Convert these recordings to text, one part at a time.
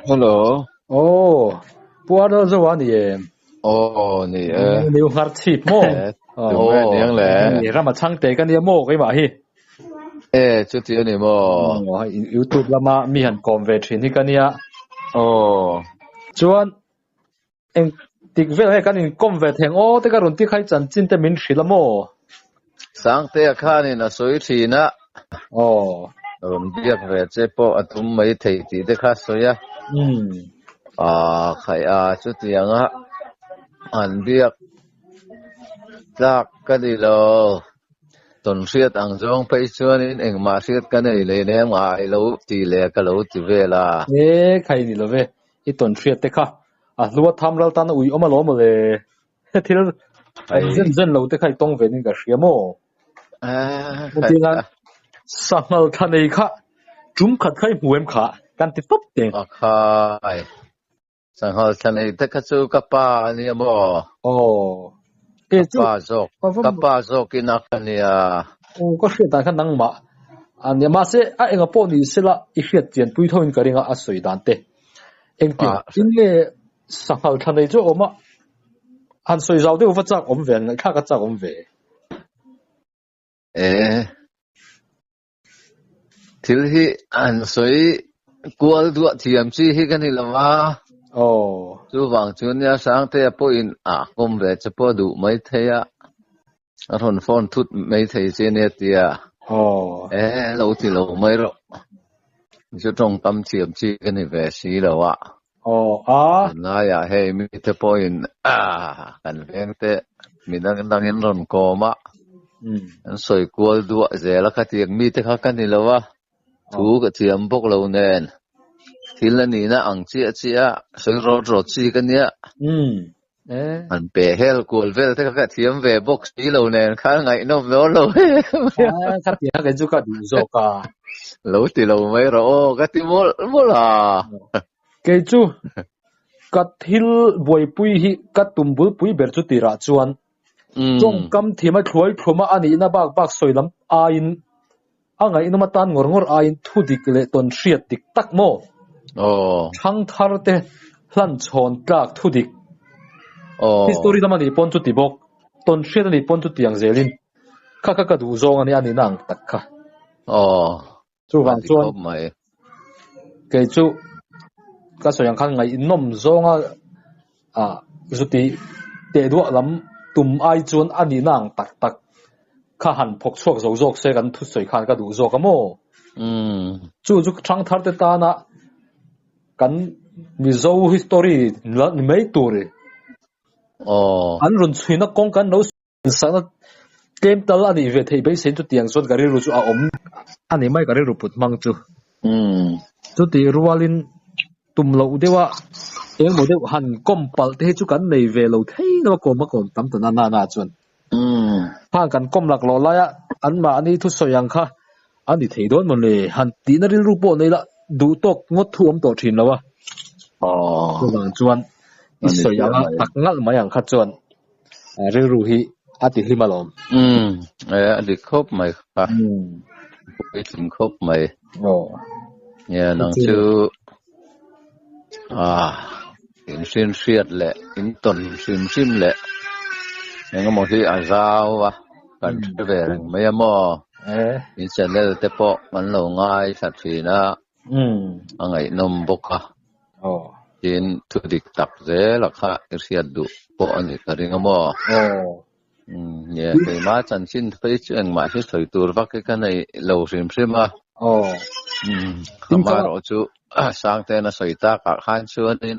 Hello. Aw, Pu Arnold Zoa ni em? Aw, ni e. New Ngharchhip maw? E, tunge niang le? Ni rama chhangte ka nia maw keimah hi? E, chuti a ni maw? Aw, YouTube lama mi han kawm ve thin hi ka nia. Aw. Chuan eng tik vel nge kan inkawm ve theng aw te ka rawn ti khai chanchin te min hrilh a maw? Sangtea khanin a sawi thin a. Aw. Rawn biak ve che pawh a tum mai thei tih te kha a sawi a. Umm. Aaa khaih a chutianga an biak tlak ka ni lo. Tawn hriat ang zawng phei chuanin engmah hriat ka nei leh nem ngai lo tih leh ka lo ti vel a. E khai ni lo ve, i tawn hriat te kha a hlua tham ral tan a ui awm alawm mawle. Thil awm zen zen lo te kha i tawng ve nin ka hria maw? Hetiang sanghal thla nei kha tum khat kha i hmu em kha kan ti tawp teng. A khai. Sanghal thla nei te kha chu ka pa a nia maw? Aw. Ka pa zawk, ka pa zawkin a ka nia. Aw, ka hriat dan kha nangmah a nia. Mahse, a enga pawh ni sela i hriat chianpui tho in ka ring a, a sawi dan te. Engtin in nge sanghal thla nei chu a awm a, han sawi zau deuh va chak awm ve, han ngaihthlak a chak awm ve. E, thil hi han sawi kual duah thiam chi hi ka ni lo a. Aw. Chuvang chu nia Sangtea pawhin a kawm ve che pawh duh mai thei a, a rawn phone thut mai thei che nia tia. Aw. E, lo ti lo mai rawh. Chu tawngkam thiam chi ka ni ve si lo a. Aw a. Tunlaiah hei mite pawhin kan vengte mi dang dangin rawn kawm a, an sawi kual duah zel a, khatiang mite kha ka ni lo a, thu ka thiam bawk lo nen thil a nihna ang chiah chiah a sawi rawt rawt chi ka nia. An pe hel kual vel te kha ka thiam ve bawk si lo nen khan ngaihnawm dawn lo em. Khatiang kha kei chu ka duh zawk a. Lo ti lo mai rawh aw ka ti mawlh mawlh a. Kei chu ka thil buaipui hi ka tum bulpui ber chu tirah chuan tawngkam thiam a thluai thlum a a nihna bak bak sawi lam aiin a ngaihnawm atan ngawr ngawr aiin thu dik leh tawn hriat dik tak maw? Thangthar te hlan chhawn tlak thu dik. History lam a nih pawn chu ti bawk, tawn hriat a nih pawn chu tiang zelin kha kha ka duh zawng a nia a nihna ang tak kha. Chuvang chuan kei chu ka sawi ang khan ngaihnawm zawnga ah zuti teh duah lam tum ai chuan a nihna ang tak tak kha han phawk chhuak zo zawk se kan thusawi khan ka duh zawk a maw? Chu chu thangthar te tana kan Mizo history ni mai tur an rawn chhuina kawng kan lo Sakna tlem tal a nih ve theih beisein chutiang chuan ka rilru chu a awm a ni mai ka rilru put hmang chu. Chutih rualin tum loh deuha engmaw deuh han kawm palh te hi chu kan nei ve lo thei lo a kawm a kawm tam ta na na chuan. Khan kan kawm laklawh laia anmahni thusawi ang kha a ni thei dawn maw le han tihna rilru pawh nei la duh tawk ngawt thu awm tawh thin lo a. Chuvang chuan i sawi anga tak ngalh mai ang kha chuan rilru hi a ti hlim alawm. Umm e a dik khawp mai kha. Puitling khawp mai. Aw. Nia nang chu ah in hrin hriat leh in tawn hrim hrim leh engemaw hi a zau a kan hre ve reng mai a maw. In channel te pawh kan lo ngaithla thin a. A ngaihnawm bawk a. Tin, thu dik tak zel a kha i hriat duh pawh a ni ka ring a maw? Nia, keimah chanchin phei chu engmah hi sawi tur vak hi ka nei lo hrim hrim a. Amaherawh chu Sangte'n a sawi takah khan chuanin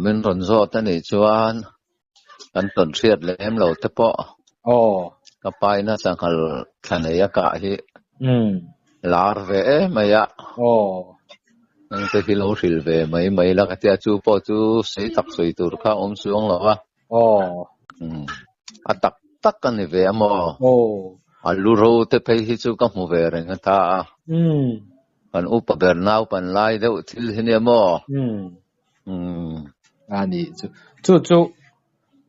min rawn zawt a nih chuan kan tawn hriat lem lo te pawh ka paina sanghal thla nei a kah hi lar ve em mai a engte hi lo hrilh ve mai mai la ka tia chu pawh chu sei tak sawi tur kha awm chuang lo a a tak tak a ni ve a maw a lu ro te phei hi chu ka hmu ve reng a ta a kan upa ber naupan lai deuh thil hi nia maw. A ni chu. Chu chu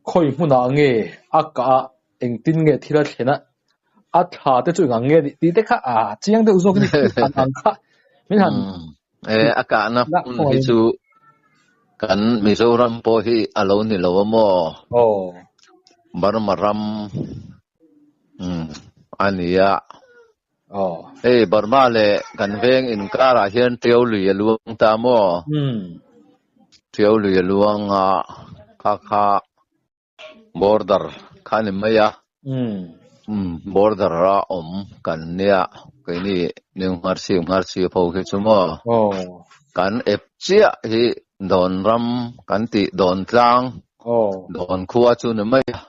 khawi hmunah nge a kah a, engtin nge thil a thlen a, a thla te chu engang nge nih tih te kha a chiang deuh zawk a ni. An ang kha min han E a kahna hmun hi chu kan Mizoram pawh hi a lo ni lo a maw? Aw. Burma ram a ni a. Aw. Hei Burma leh kan veng inkarah hian Tiau lui a luang ta maw? Tiau lui a luang a, kha kha Border kha ni mai a. Border a awm kan nia keini New Ngharchhip Ngharchhip ho khi chu maw. Kan ep chiah hi Dawn ram kan tih Dawn tlang Dawn khua chu ni mai a.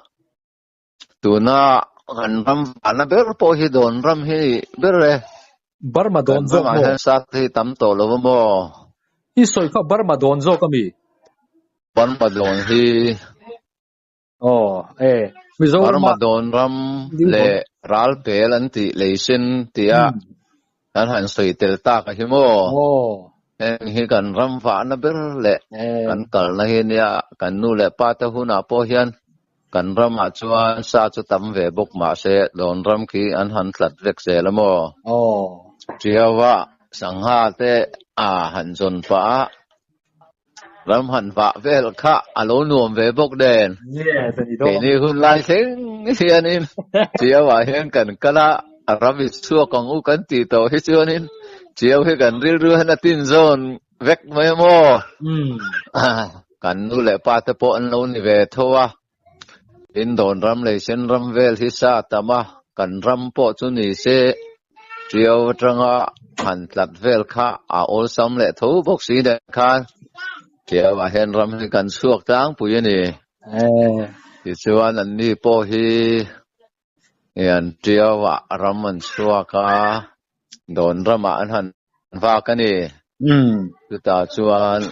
Tuna kan ram vahna ber pawh hi Dawn ram hi ni ber e. Burma dawn zawk maw? Kan ramah hian sat hi tam tawh lo a maw? I sawi kha Burma dawn zawk a mi? Burma dawn hi. Aw e Mizoram Burma dawn ram leh Ralpel an tih leisen tia kan han sawi tel tak a hi maw? Aw. Heng hi kan ram vahna ber leh kan kalna hi nia kan nu leh pa te hunah pawh hian Kan ramah chuan sa chu tam ve bawk mahse dawn ram khi an han tlat vek zel a maw? Aw. Tiaua sangha te a han zawn pah a, ram han vah vel kha a lo nuam ve bawk nen. Yes, a ni dawn. Keini hun lai thleng hianin Tiaua hian kan kal a, ram i chhuak ang u kan tih tawh hi chuanin Tiau hi kan rilru hian a tin zawn vek mai a maw? Umm. Kan nu leh pa te pawh an lo ni ve tho a, tin dawn ram leh sen ram vel hi sa tam a, kan ram pawh chu ni se Tiau atanga han tlat vel kha a awlsam leh tho bawk si nen khan Tiau ah hian ram hi kan chhuak tlangpui a ni. Tichuan an ni pawh hi an Tiau ah ram an chhuak a, dawn ramah an han vak a ni. Chutah chuan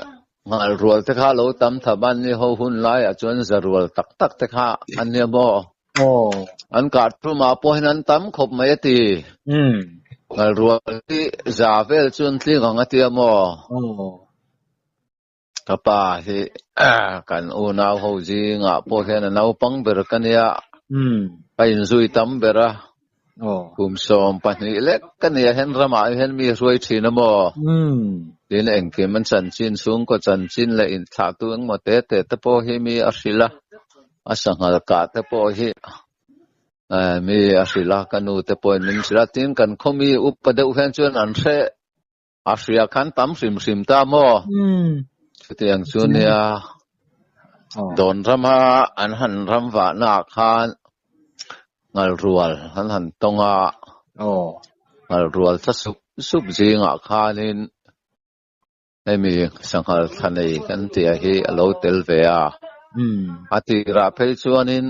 nghal rual te kha lo tam tham a, ni ho hun laiah chuan za rual tak tak te kha an nia maw? An kah thumah pawh hian an tam khawp mai a ti. Nghal rual hi za vel chu an tling ang a tia maw? Ka pa hi kan unau ho zingah pawh hian a naupang ber ka nia. Ka inzui tam ber a. Kum 12 lek ka nia hian ramah hian mi hruai thin a maw? Tin engkim an chanchin chhungkaw chanchin leh inthlahtu engmaw te te te pawh hi mi a hrilh a. A sanghal kah te pawh hi mi a hrilh a, ka nu te pawhin min hrilh a. Tin kan khaw mi upa deuh hian chuan an hre A hria khan tam hrim hrim ta maw? Chutiang chu nia dawn rama an han ram vahna ah khan ngalrual an han tawng a, ngalrual tla sup sup zingah khanin hemi sanghal thla nei kan tih hi a lo tel ve a. A tirah phei chuanin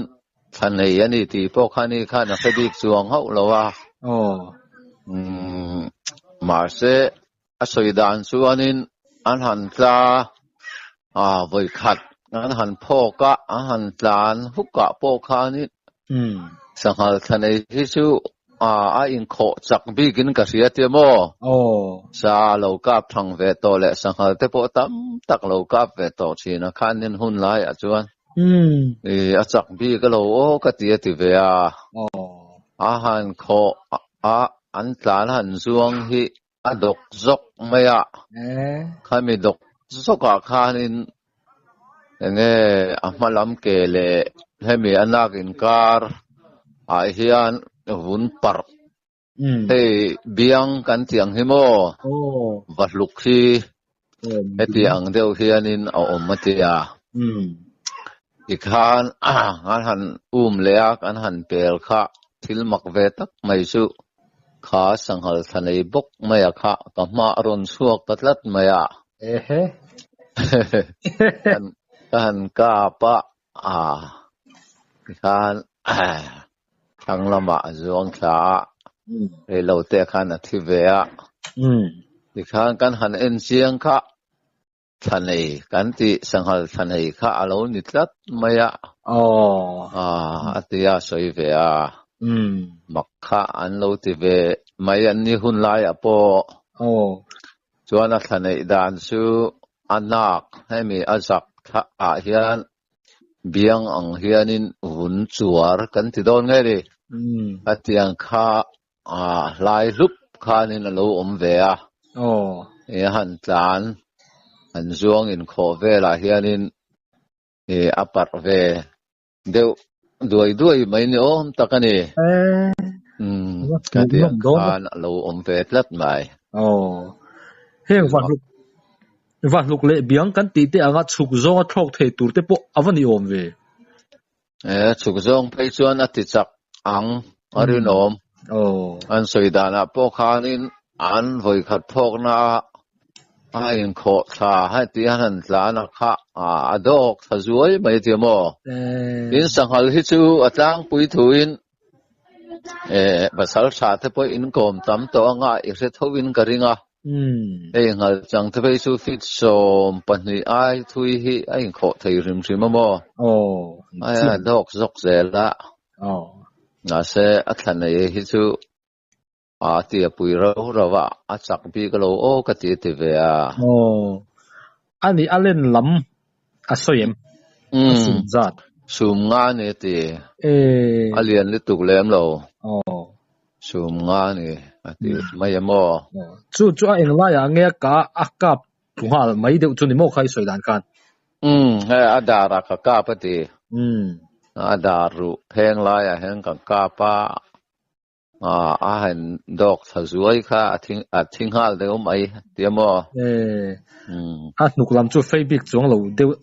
thla nei a ni tih pawh kha ni khan a hre bik chuang hauh lo a. Mahse, a sawi dan chuanin an han tla a, vawi khat an han phawk a, an han tlan huk ah pawh khanin sanghal thla nei hi chu a inkhawh chak bikin ka hria tia maw? Sa lo kap thang ve tawh leh sanghal te pawh tam tak lo kap ve tawh thin a khanin hun laiah chuan. A chak bik alo aw ka ti a ti ve a. A han khawh a an tlan han zuang hi a dawk zawk mai a. Khami dawk zawk ah khanin enge a hma lam ke leh hemi a nak inkar ah hian vun parh hei biang kan tih ang hi maw va hluk hi heti ang deuh hianin a awm a ti a. Tikhan an han um leh a, kan han pel kha thil mak ve tak mai chu kha sanghal thla nei bawk mai a kha ka hma a rawn chhuak ta tlat mai a. Ka han kap a, tikhan thlang lamah a zuang thla a, reilo te khan a thi ve a. Tikhan kan han en chiang kha thla nei kan tih sanghal thla nei kha a lo ni tlat mai a. A ti a sawi ve a. Mak kha an lo ti ve mai an ni hun laiah pawh. Chuan a thla neih dan chu a nak hemi a zak thla ah hian biang ang hianin vun chuar kan ti dawn nge ni? Hetiang kha hlai hlup khanin a lo awm ve a. E han tlan han zuang inkhawh velah hianin e a parh ve deuh duai duai mai ni awm tak a ni. Umm ka tih ang khan a lo awm ve tlat mai. Aw. Heng vahluk vahluk leh biang kan tih te anga chhuk zawnga thlawk thei tur te pawh a va ni awm ve. E chhuk zawng phei chuan a ti chak ang a rinawm. Aw. An sawi danah pawh khanin an vawikhat phawkna a inkhawh thla heti a han tlan a kha a dawk thla zuai mai tia maw? Tin sanghal hi chu a tlangpui thuin pasal tha te pawh inkawm tam tawh anga i hre tho in ka ring a. Hei nghal chang te phei chu feet 12 ai thui hi a inkhawh thei hrim hrim a maw? A dawk zawk zel a. Mahse a thla nei hi chu A ti a pui rau rau a, a chak bik alo aw ka ti a ti ve a. Aw, a nih a len lam a sawi em? A sum zat. Sum nga a ni a ti. A lian lutuk lem lo. Aw. Sum nga a ni a ti mai em aw. Chu chu a englaiah nge a kah a kap thu nghal mai deuh chu ni maw kha i sawi dan khan? Umm, hei a darah ka kap a ti. A dar ruh pheng laiah hian ka kap a. A han dawk thla zuai kha a thi a thi nghal deuh mai tia maw? A hnuk lam chu fei bik chuang lo deuh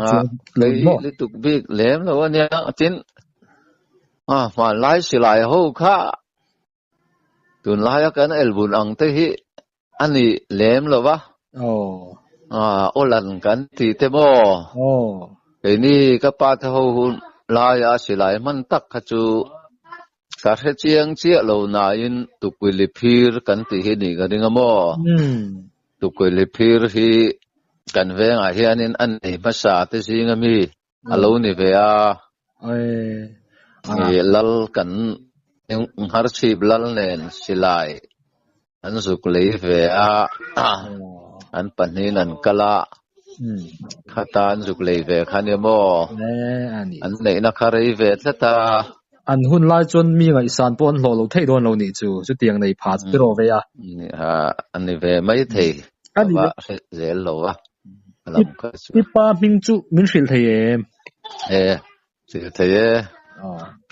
chuang lo maw? Fei lutuk bik lem lo a nia tin a hmanlai silai ho kha tunlaia kan elbun ang te hi a ni lem lo va. Awlan kan tih te maw? Keini ka pa te ho hun laia silai hman tak kha chu ka hre chiang chiah lo nain Tukuili phir kan tih hi nih ka ring a maw? Tukuili phir hi kan vengah hianin a nei hmasa te zinga mi a lo ni ve a. Lal kan ngharchhip lal nen silai an zuk lei ve a, an pahnihin an kal a, khata an zuk lei ve kha nia maw? An neihna kha rei ve tlat a. An hun lai chuan mi ngaihsan pawh an hlawh lo theih dawn lo nih chu, chutiang nei pha chu tiraw ve a. A ni ve mai thei, a va hre zel lo a. Lam kha chu. I pa hming chu min hrilh thei em? E, hrilh thei e.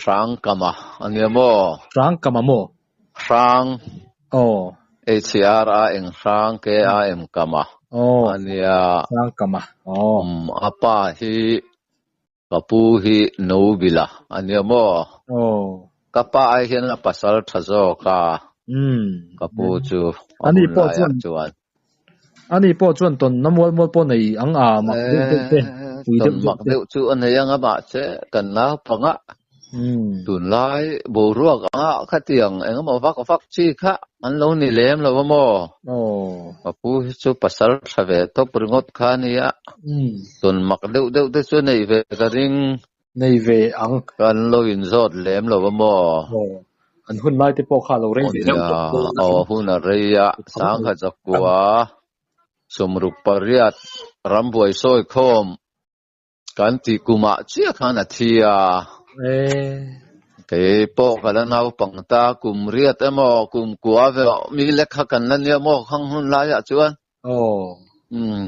Hrang Kama a nia maw? Hrang Kama maw? Hrang. Aw. H-R-A eng Hrang K-A-M Kama a nia. Hrang Kama. Aw. A pa hi ka pu hi Nobila a nia maw? Aw. Ka pa ai hian a pasal tha zawk a. Ka pu chu a hun laiah chuan. Ani pawh chuan tawn na mual mual pawh nei ang a, mak deuh deuh te, pui deuh deuh te. Tawn mak deuh chu a nei ang a, mahse kan naupang a, tunlai boruak anga khatiang engemaw vak vak chi kha an lo ni lem lo a maw? Ka pu hi chu pasal tha ve tawp ringawt kha a nia, tawn mak deuh deuh te chu nei ve ka ring. Nei ve ang. Kan lo inzawt lem lo a maw? Aw, an hun lai te pawh kha a lo rei ve deuh tawh dawn a. Aw, hun a rei a, sangha zakua, 68 rambuai sawi khawm kan tih kumah chiah khan a thi a. Kei pawh ka la naupang ta, kum riat emaw kum kua ve mi lekha kan la nia maw khang hun laiah chuan. Aw. Umm.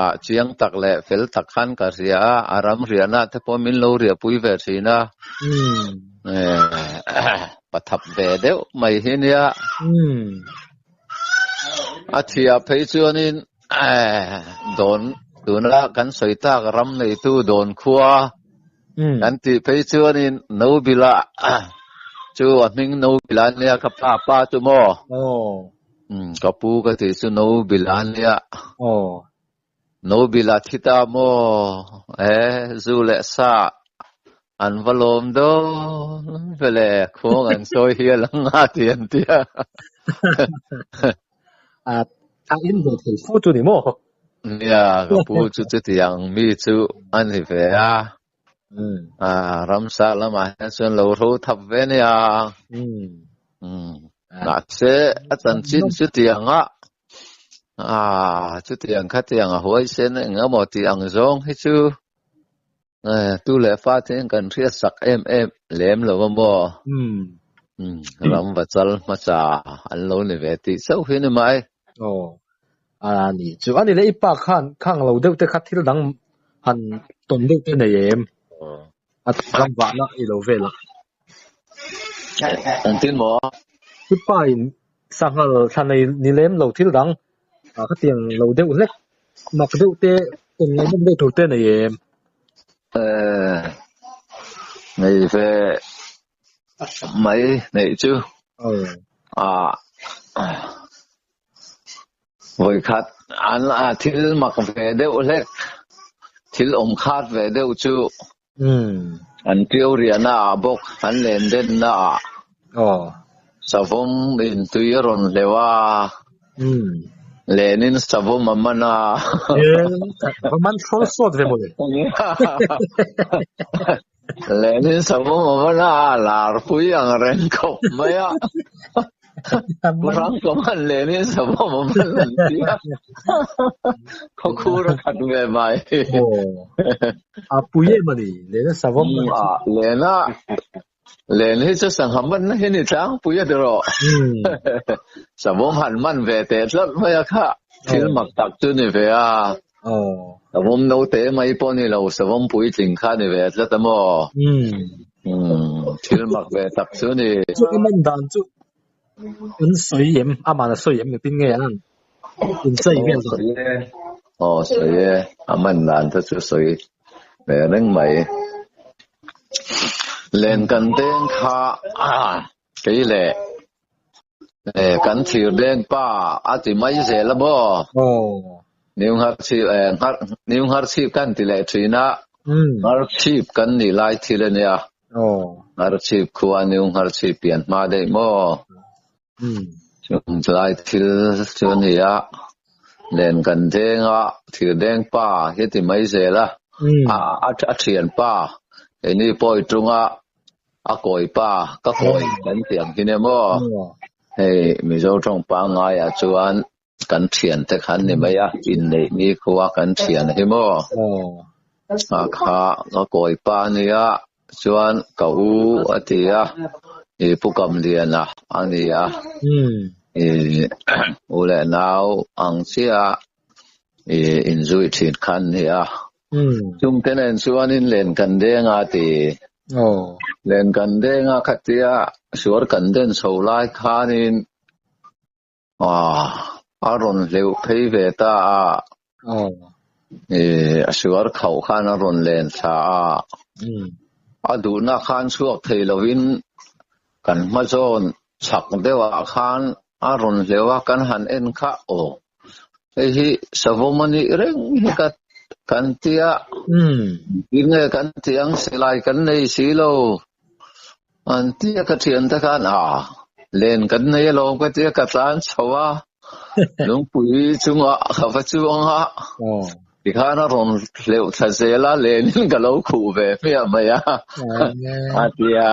Ah, chiang tak leh fel tak khan ka hria a, a ram riahna te pawh min lo riahpui ve thin a. Umm. Eh, pathap ve deuh mai hi nia. Umm. A thiah phei chuanin, eh, dawn, tuna kan sawi tak ram neitu dawn khua kan tih phei chuanin Nobila chu a hming Nobila nia ka pa pa chu maw? Aw. Umm ka pu ka tih chu no bila nia. Aw. No bila thi ta maw? E zu leh sa an va lawm dawn vele khuang an sawi hial ang a ti an ti a. A a in ve thei fu chu ni maw? Nia ka pu chu chutiang mi chu a ni ve a. A ramsa lamah hian chuan lo ro thap ve nia. Mahse a chanchin chutiang a chutiang khatiang a huaisen eng emaw tih ang zawng hi chu tu leh fa te hian kan hriat sak em em lem lo a maw. Ram va chal hmasa an lo ni ve tih chauh hi ni mai. A ni chu ani leh i pa khan khang lo deuh te kha thil dang han tawn deuh te nei em? A ram vahna i lo vel a. Engtin maw? I pa in sanghal thla nei ni lem lo thil dang khatiang lo deuh hlek mak deuh te tawn ngaihnawm deuh tur te nei em? Nei ve mai neih chu vawikhat an thil mak ve deuh hlek thil awm khat ve deuh chu an tiu riahna ah bawk an len denna ah savawm in tui a rawn hleuh a lenin savawm a man a. Va man hrawl sawt ve mawle. Lenin savawm a man a, lar pui ang reng khawp mai a. Pu Hrangkawman lenin savawm a man an ti a. Khawkhur a khat ve mai. A pui em a ni, lena savawm man chu. Lena len hi chu sangha manna hi ni tlangpui a ti rawh. Savawm han man ve teh tlat mai a kha thil mak tak chu ni ve a. Savawm naute mai pawh ni lo, savawm puitling kha ni ve tlat a maw? Thil mak ve tak chu ni. Chu a man dan chu an sawi em? Aman a sawi em? Engtin nge an inchei vel dan? Aw sawi e, a man dan te chu sawi ve reng mai. Len kan deng kha kei leh kan thir deng pa a ti mai zel a maw? Niunghar chhip kan ti leh thin a, Ngharchhip kan nih lai thil a nia. Ngharchhip khua Niunghar chhip pian hma daih maw? Chung lai thil chu a ni a, len kan deng a, thir deng pa hi ti mai zel a, a thian pa keini pawi tunga A kawi pa, ka kawi kan tih ang hi nia maw? Hei Mizo tawng pangaiah chuan kan thiante kha an ni mai a, inneih ni khua kan thian hi maw? A kha ka kawi pa a nia, chuan ka u a ti a, i Pu Kamliana a ni a, i u leh nau ang chiah i inzui thin kha an ni a. Chungte nen chuanin len kan deng a ti. Len kan deng a khatia suar kan den chho lai khanin a rawn hleuh phei ve ta a. A suar khauh khan a rawn len thla a. A duhna khan chhuak thei lovin kan hma zawn chhak deuhah khan a rawn hleuh a, kan han en kha aw. Hei hi savawm a nih reng hi ka kan tia. Engtin nge kan tih ang silai kan nei si lo. An tia ka thian te khan a len kan nei alawm ka tia ka tlan chho a. Lungpui chungah ka va chuang a. Tikhan a rawn hleuh thla zel a lenin ka lo khuh ve hmiah mai a. A tia.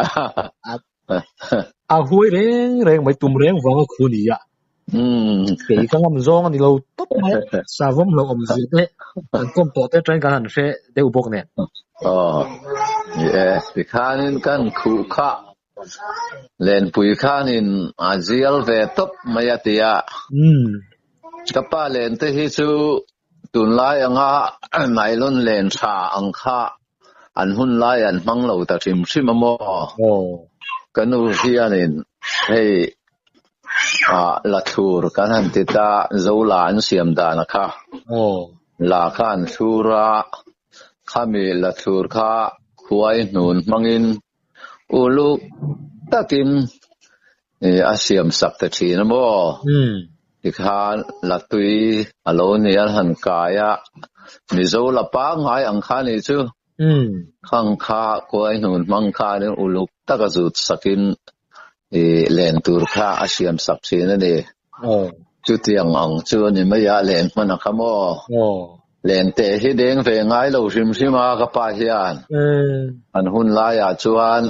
A huai reng reng mai tum reng vanga khu ni a. Kei ka ngam zawng a ni lo tawp mai a. Savawm hlauh awm zia te kan kawm tawh te atangin kan han hre deuh bawk nen. Aw, ni e, tikhanin kan khuh kha Lenpui khanin a zial ve tawp mai a ti a. Ka pa len te hi chu tunlai anga nylon len tha ang kha an hun lai an hmang lo ta hrim hrim a maw? Ka nu hianin hei la thlur kan han ti ta, zo la an siam dan a kha. La kha an thlur a, khami la thlur kha khuai hnun hmangin uluk takin a siam sak ta thin a maw? Tikhan la tui a lo ni an han kai a, Mizo la pangngai ang kha nih chu. Khang kha kuai hnun hmang khanin uluk taka zut sakin len tur kha a siam sak thin a ni. Chutiang ang chu a ni mai a, len hman a kha maw? Len teh hi deng ve ngai lo hrim hrim a ka pa hian. An hun laiah chuan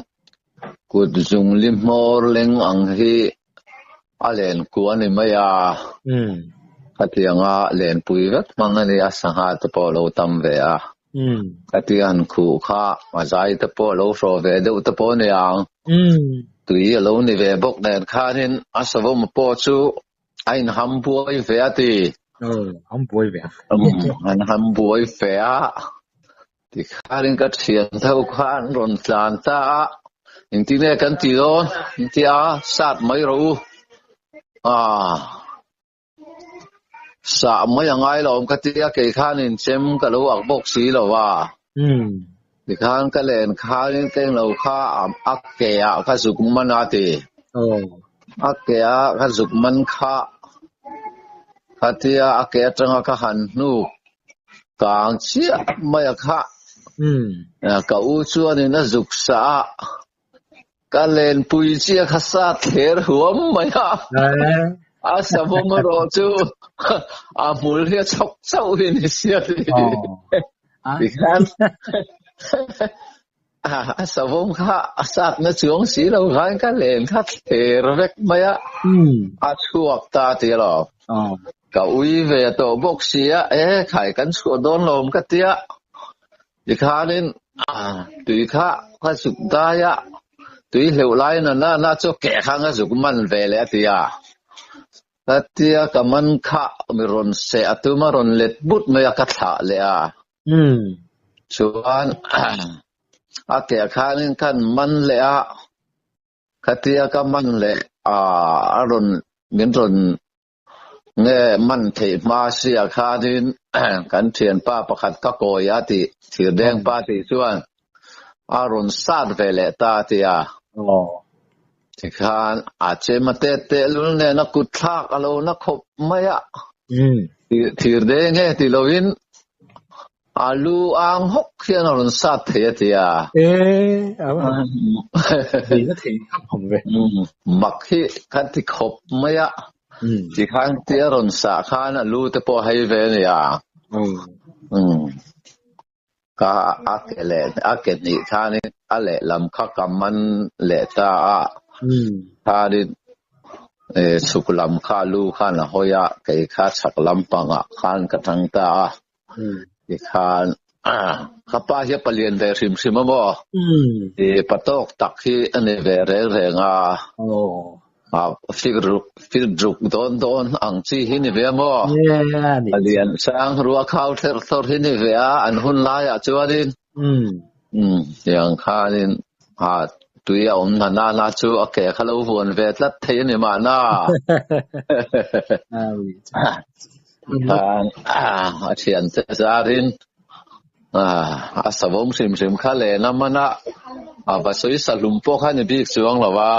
kut zungli hmawr leng ang hi A len ku a ni mai a, khatianga lenpui vek hmang a ni a, sangha te pawh a lo tam ve a, khatiang khuh kha a zai te pawh a lo hrawh ve deuh te pawh a ni ang, tui a lo ni ve bawk nen khanin a savawm pawh chu a inham buai ve a ti. An buai ve. An han buai fe a. Tikhanin ka thian tho kha an rawn tlan ta a, engtin nge kan ti dawn? An ti a, sat mai rawh u. Aaa. Sah mai a ngai lo awm ka ti a, kei khanin chem ka lo ak bawk si lo va. Tikhan ka len khanin ka englo kha a ke ah ka zuk man a ti. A ke ah ka zuk man kha khatia a ke atanga ka han hnuk kang chiah mai a kha. Ka u chuanin a zuk sah a. Ka lenpui chiah kha sa thler huam mai a, a savawm erawh chu a hmul hi a chhawk chauh hi ni sia ti tikhan a savawm kha a satna chuang si lo khan ka len kha thler vek mai a, a chhuak ta ti alawm. Ka ui ve tawh bawk sia, e khai kan chhuah dawn lawm ka tia. Tikhanin tui kha ka zuk dai a, tui hleuh lai na na na chu keh kha ka zuk man ve leh a ti a. Ka tia ka man kha mi rawn seh a tum a rawn let but mai a ka thlah leh a. Chuan a keh khanin khan man leh a. Khatia ka man leh a a rawn min rawn nge man theih hma sia khanin kan thianpa pakhat ka kawi a tih thirdeng pa tih chuan a rawn sat ve leh ta a ti a. Tikhan a chem a tet tehlul nen a kut thlak a lo na khawp mai a. Thirdeng nge ti lovin A lu ang hawk hian a rawn sat thei a ti a. E, a va han na thei khap awm ve. Mak hi ka ti khawp mai a. Tikhan tia rawn sah khan a lu te pawh a hei ve a nia. Ka a ke leh a ke hnih khanin a lehlam kha ka man leh ta a. Khanin chhuk lam kha lu khan a hawi a, kei kha chhak lampangah khan ka tang ta a. Tikhan ka pa hi a palian ve hrim hrim a maw? I pa tawk tak hi a ni ve reng reng a. Fik ruk dawn dawn ang chi hi ni ve a maw? Palian sang rua khau ther thawr hi ni ve a, an hun laiah chuanin tiang khanin tui a awm hna nana chu a ke kha lo vuan ve tlat thei a ni mahna. A thiante zarin a savawm hrim hrim kha len a man a, a va sawi sa hlum pawh kha ni bik chuang lo a.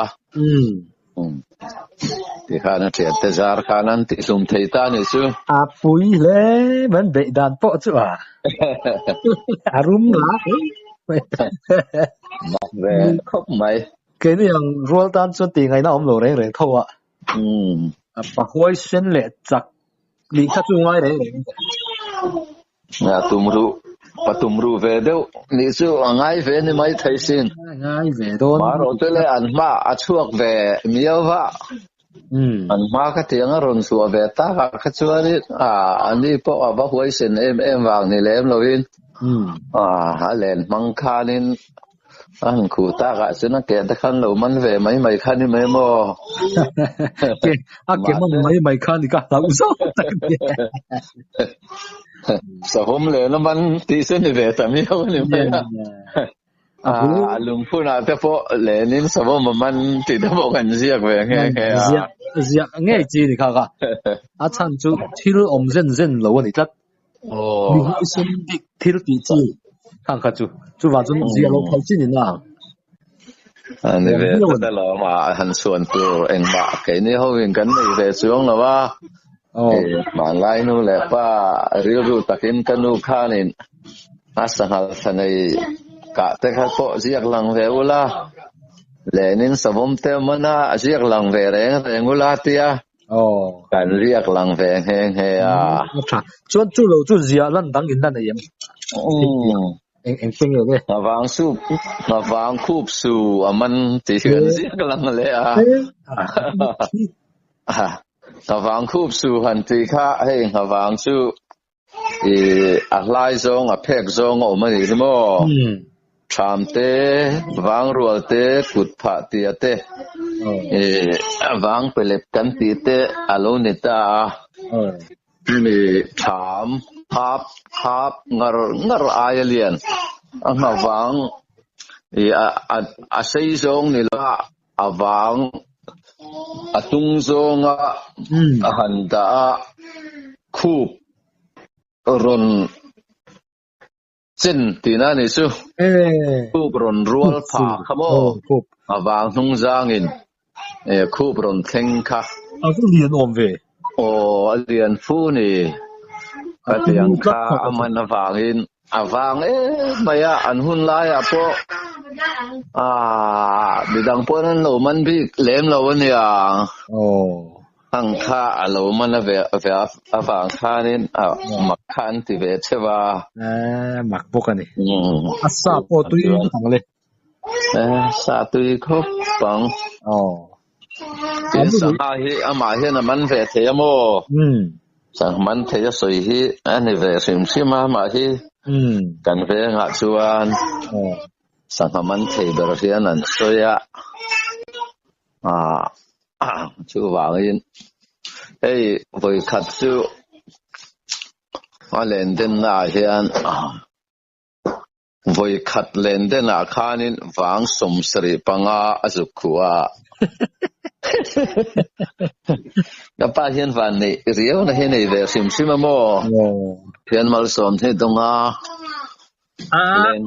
Tikhan a thiante zar khan an tihlum thei ta ni chu. A pui hle mai an beih dan pawh chu a a rum la hle mai. Mak ve khawp mai. Keini ang rual tan chuan tih ngaihna awm lo reng reng tho a. A pa huaisen leh chak nih kha chu ngai reng reng. A tum ruh, pa tum ruh ve deuh nih chu a ngai ve ni mai thei sin. Ngai ve dawn. Marawh chu le an hma a chhuak ve miau va. An hma kha tiang a rawn chhuah ve tak ah kha chuanin a ni pawh a va huaisen em em vang ni lem loin a len hmang khanin A han khuh tak ah chuan a ke te khan lo man ve mai mai kha ni mai maw? Ke a ke man mai mai kha ni ka hlauh zawk tak ni. Sahawm leh na man tih chu ni ve ta miau a ni mai a. A lungphun ah te pawh lenin sahawm a man tih te pawh kan ziak ve nghe nghe a. Ziak ziak ngei chi ni kha ka. A chhan chu thil awm zen zen lo a ni tlat. Mi huaisen bik thil tih chi khang kha chu chuvang chuan zia lo phal chin in a ang. A ni ve tlat alawm a, han chhuan tur engmah keini hovin kan nei ve chuang lo a. Hmanlai nu leh pa rilru takin ka nu khanin a sanghal thla nei kah te kha pawh ziak lang ve ula, lenin savawm te awm a na a ziak lang ve reng reng ula tia. Kan riak lang ve nghe nghe a. A tha. Chuan chu lo chu ziah lan dang in la nei em? Eng eng te nge le? Nghavang sup, nghavang khup su a man tih hi kan ziak lang leh a. Nghavang khup su han tih kha hei nghavang chu i a hlai zawng a phek zawng a awm a nih hi maw? Thlam te, vang rual te, kut phah tia te, i vang pelep kan tih te a lo ni ta a. Mi ṭham khap khap ngar ngar aia lian a nghavang i a sei zawng ni lo a a vang a tung zawnga a han dah a khup rawn Chen tihna a nih chu. Khup rawn rual pha kha maw? A vang hnung zangin khup rawn thleng kha. A va lian awm ve. Aw, a lian fu ni. Ka ti ang kha a man avangin a vang em mai a, an hun laiah pawh midang pawhin an lo man bik lem lo a nia. Ang kha a lo man a ve avang khanin a mak kha an ti ve cheu a. Eh, mak bawk a ni. A sa pawh tui khawp ang le. Eh, sa tui khawp ang. Aw. Tin sangha hi amah hian a man ve thei a maw? Sangha man thei a sawi hi a ni ve hrim hrim a amah hi. Kan vengah chuan sangha man thei ber hian an sawi a. Chuvangin hei vawi khat chu a len denna ah hian vawi khat len den ah khanin vang 75 a zuk khuh a. Ka pa hian van neih riau na hi nei ve hrim hrim a maw? Thian malsawm hi dawng a. Len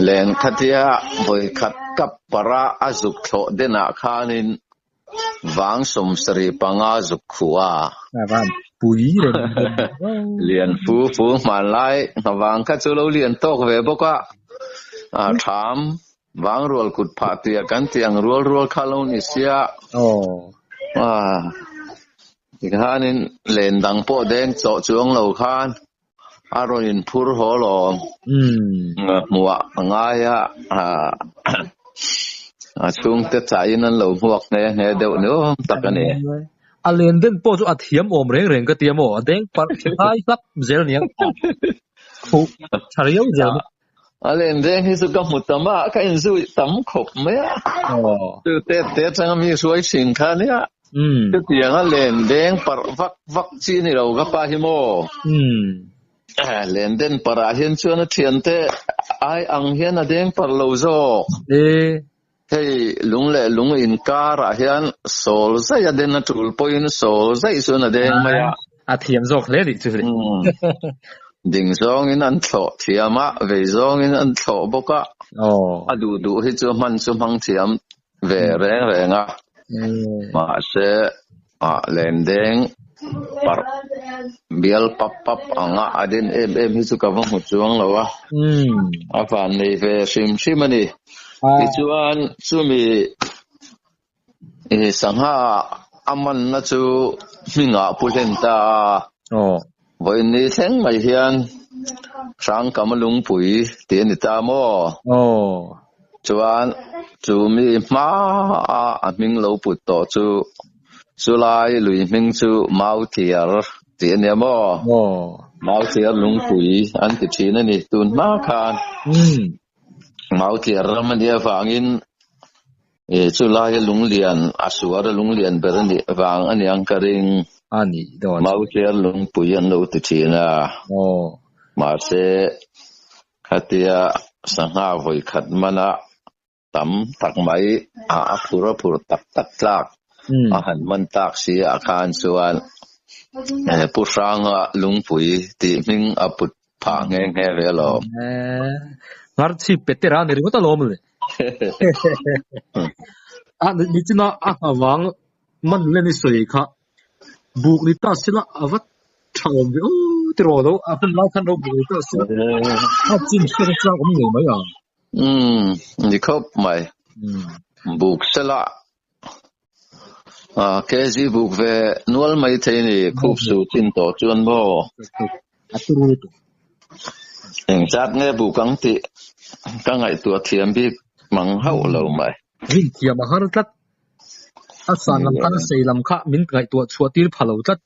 Len khatia vawi khat kap para a zuk thlawh denah khanin vang 75 zuk khuh a. Lian fu fu hmanlai nghavang kha chu lo lian tawk ve bawk a, a tham vang rual kut phah tia kan tih ang rual rual kha lo ni sia. Tikhanin len dang pawh deng chawh chuang lo khan a rawn inphur haw lawm. Hmuah a ngai a, a chhungte chahin an lo hmuak nghe nghe deuh ni awm tak a ni. A len den pawh chu a thiam awm reng reng ka ti a maw? A deng parh thlai hlap zel aniang. Khuh tha riau zel. A len deng hi chu ka hmu tam a, ka inzui tam khawp mai a. Chu te te atanga mi hruai thin kha nia. Chutiang a len deng parh vak vak chi ni lo ka pa hi maw. Len den parh ah hian chuan a thiante ai ang hian a deng parh lo zawk. Hei lung leh lung inkar ah hian sawl zaih a den a tul pawhin sawl zaih chuan a deng mai a. A thiam zawk hle nih chu le. Ding zawngin an thlawh thiam a, vei zawngin an thlawh bawk a. A duh duh hi chu hman chu hmang thiam ve reng reng a. Mahse len deng parh bial pap pap anga a den em em hi chu ka va hmu chuang lo a. A van nei ve hrim hrim a ni. Tichuan chumi sangha a manna chu hmingah pu hlen ta a. Vawiin ni thleng mai hian Hrangkam a lungpui tih a ni ta maw? Chuan chu mi hma a a hming lo put tawh chu chulai lui hming chu Mauthiar tih a nia maw? Mauthiar lungpui an ti thin a ni tun hma khan. Mauthiar ram a nih avangin Chulaia lunglian a suar a lunglian ber a nih vang a niang ka ring. A nih dawn. Mauthliar lungpui an lo ti thin a. Mahse, khatia sangha vawi khat mana tam tak mai a phur a phur tak tak tlak a han man tak si ah khan chuan Pu Hranga lungpui tih hming a put phah nghe nghe ve alawm. Ngarchhip Petera ni ringawt alawm le. A ni china a nghavang man len i sawi kha buk ni ta sila a va tha awm ve aw ti rawh lo a hun lai khan ro buk ni ta sila a chin hriat a chak awm ngei mai ang. Umm ni khawp mai. Buk sela KG buk ve nual mai thei ni khup su chin tawh chuan maw. A turu lutuk. Engzat nge buk ang tih ka ngaihtuah thiam bik mang hauh lo mai. Rin thiam a har tlat. A san lam khan a sei lam kha min ngaihtuah chhuah tir pha lo tlat.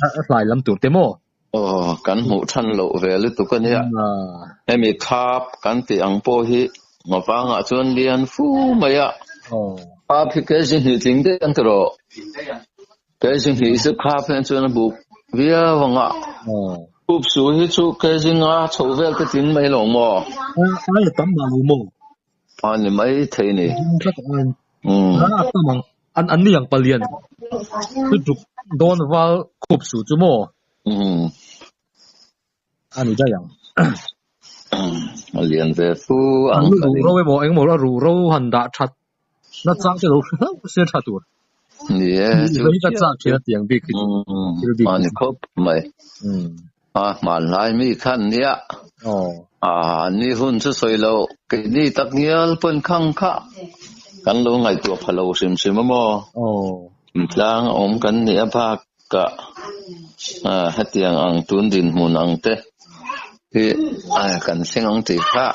A hlai lam tur te maw? Aw, kan hmuh than loh ve lutuk a nia. Hemi khap kan tih ang pawh hi ngawvangah chuan lian fu mai a. Khap hi kg hnih tling daih ang tiraw? Kg hnih chu khap hian chuan a buk viau ang a. Khup su hi chu kg nga chho vel te tling mai lo maw? Ai a tam mah lo maw? A ni mai thei ni. A tam ang. An an ni ang palian. Chu tuk dawn val khup su chu maw? A ni daih ang. A lian ve fu ang. An ruh ro emaw engemaw a ruh ro han dah that na chang te lo hre hlauh se tha tur. Ni e, chu ka chak thin a tiang bik hi chu. Thil bik. A ni khawp mai. A hmanlai mi khan nia. A ni hun chu sawi lo keini tak ngial pawn khang kha kan lo ngaihtuah pha lo hrim hrim a maw. Tlang awm kan nih a bak Ka hetiang ang tun dinhmun ang te hi kan thleng ang tih kha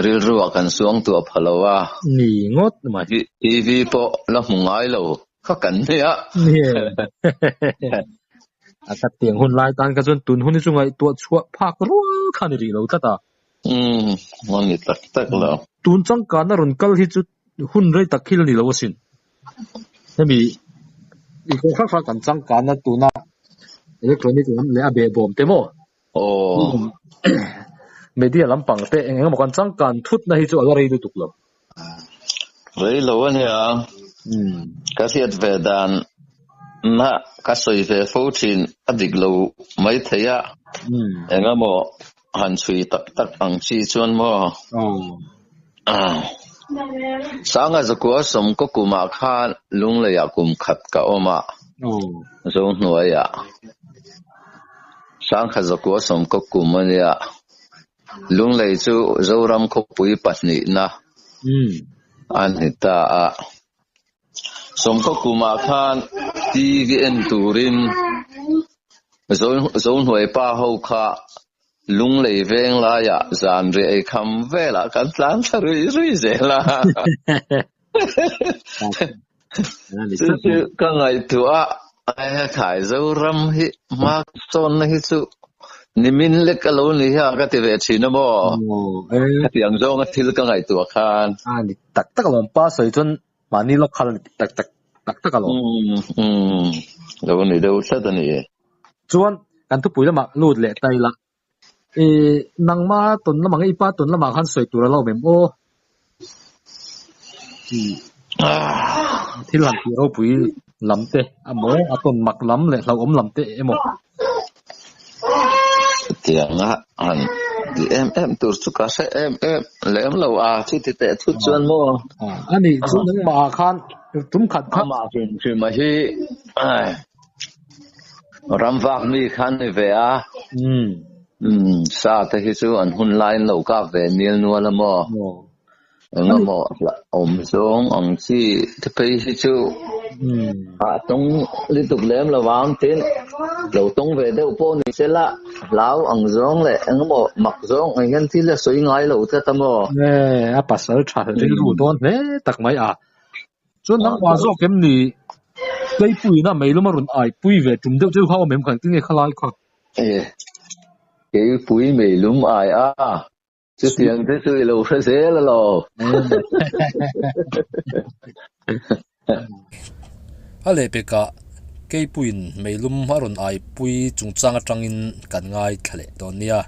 rilru ah kan suang tuah pha lo a. Ni ngawt mai. TV pawh la hmu ngai lo kha kan nia. A ka tiang hun lai tan kha chuan tun hun hi chu ngaihtuah chhuah phak rual kha ni rih lo tlat a. Umm, a ni tak tak lo. Tun changkana rawn kal hi chu hun rei tak hi la ni lo asin. Hemi i kawng hrang hrang kan changkana tuna electronic lam leh a behbawm te maw? Aw. Media lampang te eng emaw kan changkan thutna hi chu a la rei lutuk lo. Rei lo a nia. Ka hriat ve dan na ka sawi ve fo thin a dik lo mai thei a. Eng emaw Han chhui tak tak ang chi chuan maw? Sanga Zakua Sawmkaw kumah khan Lungleiah kum khat ka awm a, Zohnuaiah. Sangha Zakua Sawmkaw kum a nia. Lunglei chu Zoram khawpui pahnihna a ni ta a. Sawmkaw kumah khan TV en turin Zohnuai pa ho kha Lunglei veng laiah zan rih ei kham velah kan tlan thla rui rui zel a. Chu chu ka ngaihtuah a, Khai Zoram hi hma sawnna hi chu nimin lek a lo ni hi a ka ti ve thin a maw? Hetiang zawnga thil ka ngaihtuah khan. A ni tak tak alawm pa sawi chuan Mahni lawk kha la ni tak tak tak tak alawm. Umm lo ni deuh tlat a ni. Chuan kan thupui lamah lut leh ta ila. I nangma tawn lamah nge i pa tawn lamah khan sawi tur a lo awm em aw? Thil han tih ropui lam te emaw a tawn mak lam leh hlauhawm lam te emaw? Chutianga han ti em em tur chu ka hre em em lem lo a, chuti teh thut chuan maw? A nih chu nangmah ah khan tum khat kha. Amah hrim hrim a hi ram vak mi khan ni ve a, sa te hi chu an hun laiin lo kap ve nil nual a maw? Engemaw awm zawng ang chi te phei hi chu a tawng lutuk lem lo vang tin lo tawng ve deuh pawh ni se la hlau ang zawng leh engemaw mak zawng ang hian thil a sawi ngai lo tlat a maw? Nge a pasal tha rilru dawn hle tak mai a. Chuan nangmah zawk em ni Tleipuiin a meilum a rawn aipui ve tum deuh cheu kha awm em kha engtin nge khalai kha? Keipui meilum ai a. Chutiang te chu i lo hre zel a lo. A lehpekah Keipuiin meilum a rawn aipui chungchang atangin kan ngaithla leh dawn nia.